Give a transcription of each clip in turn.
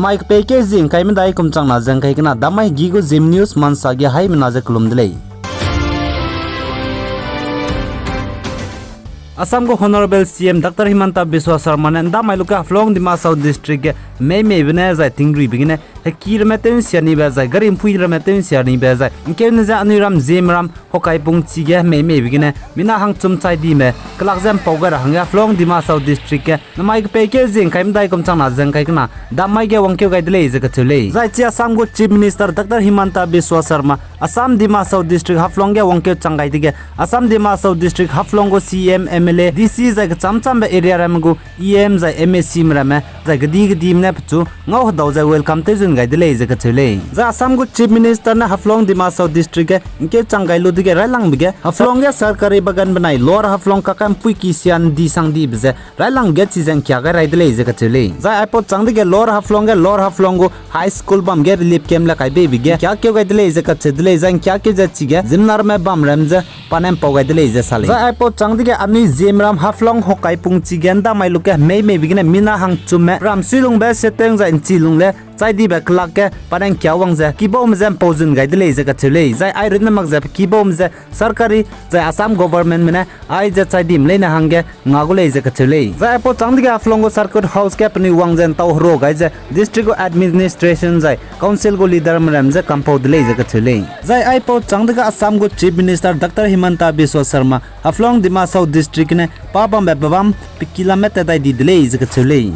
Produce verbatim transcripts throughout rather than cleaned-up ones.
Mai kepeikeu zie ngkai medai kum changna ze ngkai kena damai hegi gu Zeme News mansa ge haimena ze kelum de lei. Assam gu Honourable C M Doctor Himanta Biswa Sarma ne ndamai lu ge Haflong Dima Hasao District ge meimeibe ne zai tingruibe gene heki ramme tew nsia nibe zai gari mpui ramme tew nsia nibe zai ngkeune ze anui ram Zeme ram hokaipung chige meimeibe gene mina hangchum chai dime kelak ze mpau gai ra hangge Haflong Dima Hasao District ge namai kepeikeu zie ngkai medai kum changna ze ngkai kena damai ge wangkeu gai de lei ze kacheu lei. Zai chi Assam gu Chief Minister Doctor Himanta Biswa Sarma Assam Dima Hasao District Haflong ge wangkeu chang gai dege Assam Dima Hasao District Haflong gu C M, M L A, D C zai kecham chambe area ramme gu E M zai M A C me ramme zai kedi kedime ne pechu ngau hedau ze welcome tewzun gai de lei ze kacheu lei. Zai Assam gu Chief Minister ne Haflong Dima Hasao District ge ngkeu chang gai lu dege railangbe ge Haflong ge sarkari bagan benai Lower Haflong kaka mpuiki sia ndi sang dibe ze railangbe ge chize ngkia gai rai de lei ze kacheu lei. Zai aipau chang dege Lower Haflong ge Lower Haflong gu high school bam ge relief camp le kai beibe ge ngkiakeu gai de lei ze kacheu de lei. Zai ngkiakeu ze chige zimnarme bam ram ze pa ne mpau gai de lei ze sa lei. Zai aipau chang dege anui Zeme ram Haflong hokaipung chige ndamai lu ge meimeibe gene mina hangchumme ram suilungbe seteng zai nchilung le chai dibe kelak ge pa ne ngkia wang ze kibaume ze mpau zun gai de lei ze kacheu lei. Zai ai runne mak ze pe kibaume ze sarkari zai Assam governmentme ne aize chai dim leine hangge nga gu lei ze kacheu lei. Zai aipau chang dege Haflong gu Circuit House ge penui wang ze ntau hero gai ze district gu administration zai council gu leaderme ram ze kampau de lei ze kacheu lei. Zai aipau chang dege Assam gu Chief Minister Doctor Himanta Biswa Sarma Haflong Dima Hasao District gene pa bambe pebâm pe kilamme tat dai di de lei ze kacheu lei.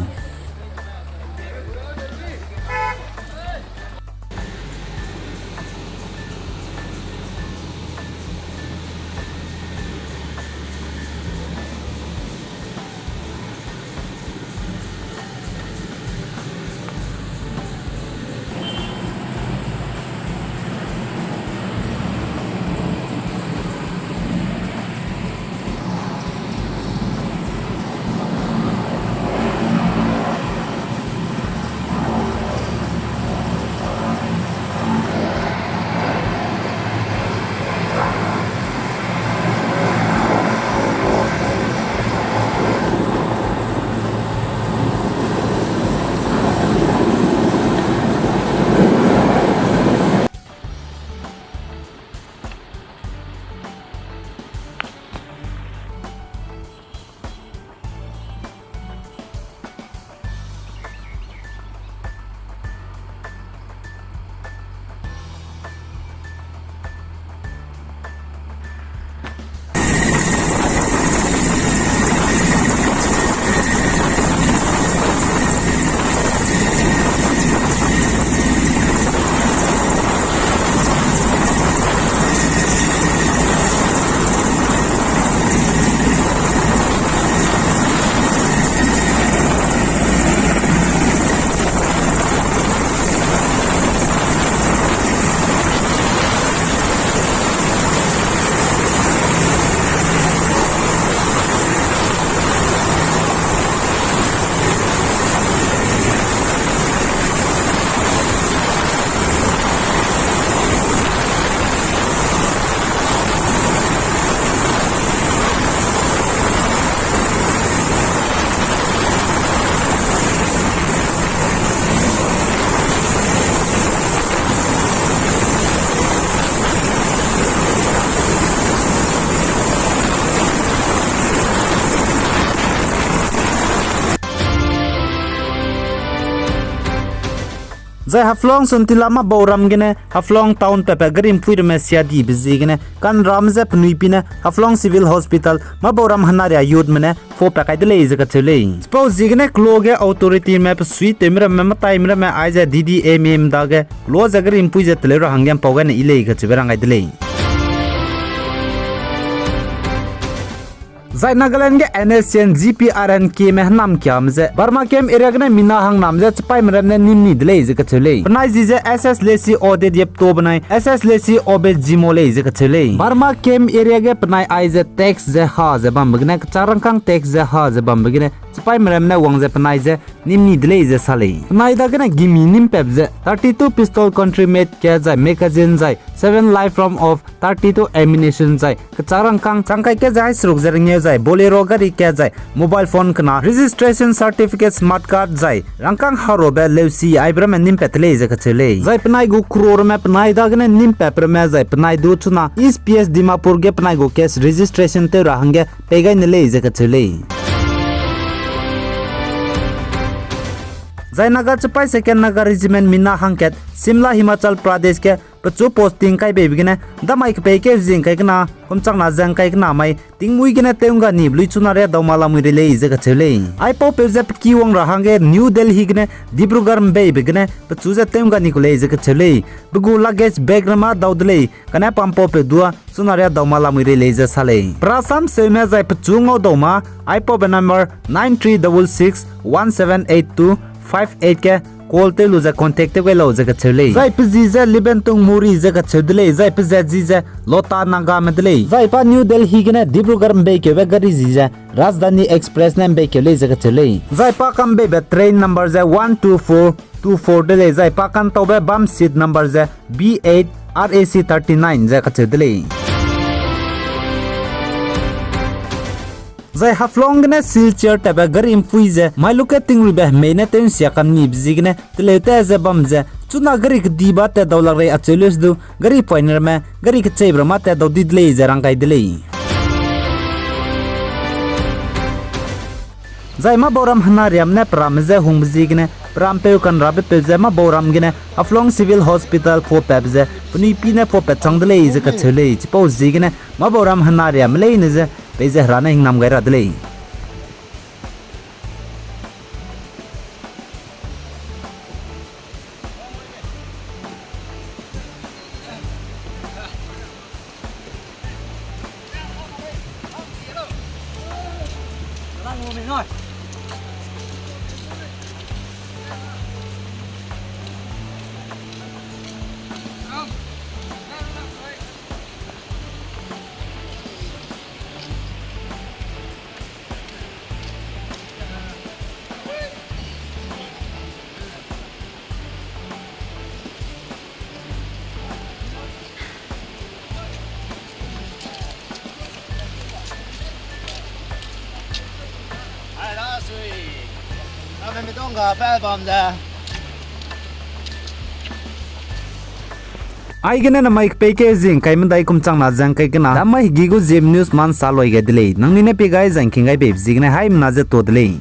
Zai Haflong Sontila Mabauram gene Haflong town pepe gari mpui ramme sia dibe ziegene kanram ze penui pi ne Haflong Civil Hospital Mabauram henaria youthme ne pau pa kai de lei ze kacheu lei. Chipau ziegene kelo ge authorityme pe suitewme ramme mataime ramme aize D D A M M dage kelo ze gari mpui ze teleu ra hangge mpau gene yi lei kacheube rang gai de lei. Zai Nagaland ge N S C N G P R N Kme hênamkiame je Burma Camp area gene mina hangnam je chipaime ram ne nim ni de lei ze kacheu lei. Penai zi ze S S Lesi Ode Diepto benai S S Lesi Obe Jimo lei ze kacheu lei. Burma Camp area ge penai aize tax ze ha ze bambe gene kechak rangkâng tax ze ha ze bambe gene chipaime ram ne wang ze penai ze nim ni de lei ze sa lei. Penai dagene gimi nimpep ze thirty-two pistol country made ke zai magazine zai seven live round of thirty-two ammunition zai kechâk rangkâng chang kai ke zai hai seruk ze rengeu zai Bolero gari kat zai mobile phone kena registration certificate, smart card zai rangkâng herabe leusi aibe ramme nim pat de lei ze kacheu lei. Zai penai gu crore ramme penai dagene nim pat ramme zai penai du chuna East P S Dimapur ge penai gu case registration tew ra hangge pei gai ne lei ze kacheu lei. Zai Naga Chapai Second Naga Regiment mina hangkat Shimla, Himachal Pradesh ge pechu posting kai beibe gene, damai kepeikeu zing kai kena, kumchangna zeng kai kena mai tingmuî gene tew ngga nibe lui chuna ria dau ma lamui rei lei ze kacheu lei. Aipaupeu ze pe ki wang ra hangge New Delhi gene Dibrugarh mbeibe gene pechu ze tew ngga ni ku lei ze kacheu lei. Pe gu luggage bag ramme dau de lei, kane pampaupeu dua chuna ria dau ma lamui rei lei ze sa lei. Perasam seume zai pechu ngau dau ma, aipaube number nine three double six one seven eight two five eight ge call tew lu ze contact tew gai lau ze kacheu lei. Zai pe zi ze Libentung Mori ze kacheu de lei, zai pe zat zi ze Lota Nagame de lei. Zai pa New Delhi gene Dibrugarh mbeikiabe gari zi ze Rajdhani Express ne mbeikeu lei ze kacheu lei. Zai pa kambeibe train number ze one two four two four de lei, zai pa kantaube bam seat number ze B eight R A C thirty nine ze kacheu de lei. Zai Haflong gene Silchar tatbe gari mpui ze mailuke tingruibe hemei ne tew nsia kam nibe ziegene teleu ta ze bam ze chuna gari kediba tat dau lak rei acheu leu sedu gari poine ramme gari kecheibe ramme tat dau di de lei ze rang gai de lei. Zai mâ bauram henariam ne peramme je hungbe ziegene perampeu kanrabepeu ze mâ bauram gene Haflong Civil Hospital puapatbe ze penui pi ne puapat chang de lei ze kacheu lei. Chipau ziegene mâ bauram henariamme leine ze peize Hera ne hingnam gai ra de lei. Aigene namai kepeikeu zing kai medai kumchangna zeng kai kena, damai hegi gu Zeme News man sa loi gai de lei. Nangnui ne pie gai zangking gai beibe ziegene haimena ze tuâ de lei.